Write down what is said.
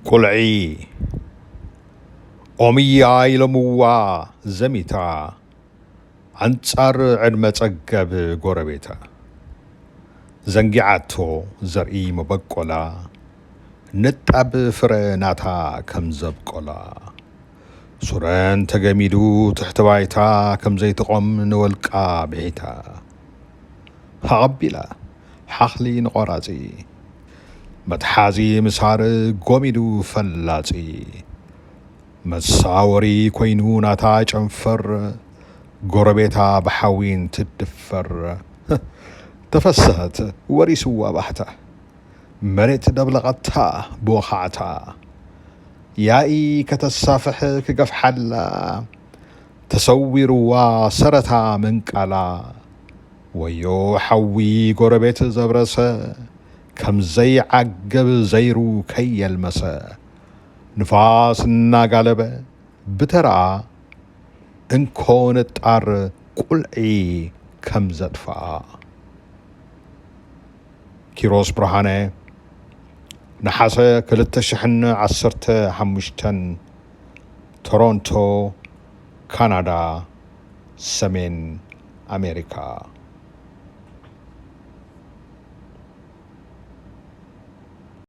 ቁልዒ ኦምያ ኢሎምዋ ዘሚታ ኣንጻር ዕድመ ጸገብ ጎረቤታ። ዘንጊዓቶ ዘርኢ መበቆላ፣ ንጣብ ፍረ ናታ ከም ዘብቆላ። ሱረን ተገሚዱ ትሕቲ ባይታ ከም ዘይትቖም ንወልቃ ብሒታ። ኣቐቢላ ሓኽሊ ንቖራጺ፣ መትሓዚ ምሳር ጎሚዱ ፈላጺ። መሳወሪ ኮይኑ ናታ ጨንፈር፣ ጎረቤታ ብሓዊ እንትድፈር። ተፈሰሀት ወሪስዋ ባሕታ፣ መሬት ደብለቐታ ብወኻዕታ። ያኢ ከተሳፍሕ ክገፍሓላ፣ ተሰዊርዋ ሰረታ ምንቃላ። ወዮ ሓዊ ጎረቤት ዘብረሰ፣ ከም ዘይዓገብ ዘይሩ ከየልመሰ። ንፋስ እናጋለበ ብተራ እንኮ ንጣር ቁልዒ ከም ዘጥፍኣ። ኪሮስ ብርሃነ፣ ነሓሰ ክልተ ሽሕን ዓሰርተ ሓሙሽተን፣ ቶሮንቶ፣ ካናዳ፣ ሰሜን ኣሜሪካ።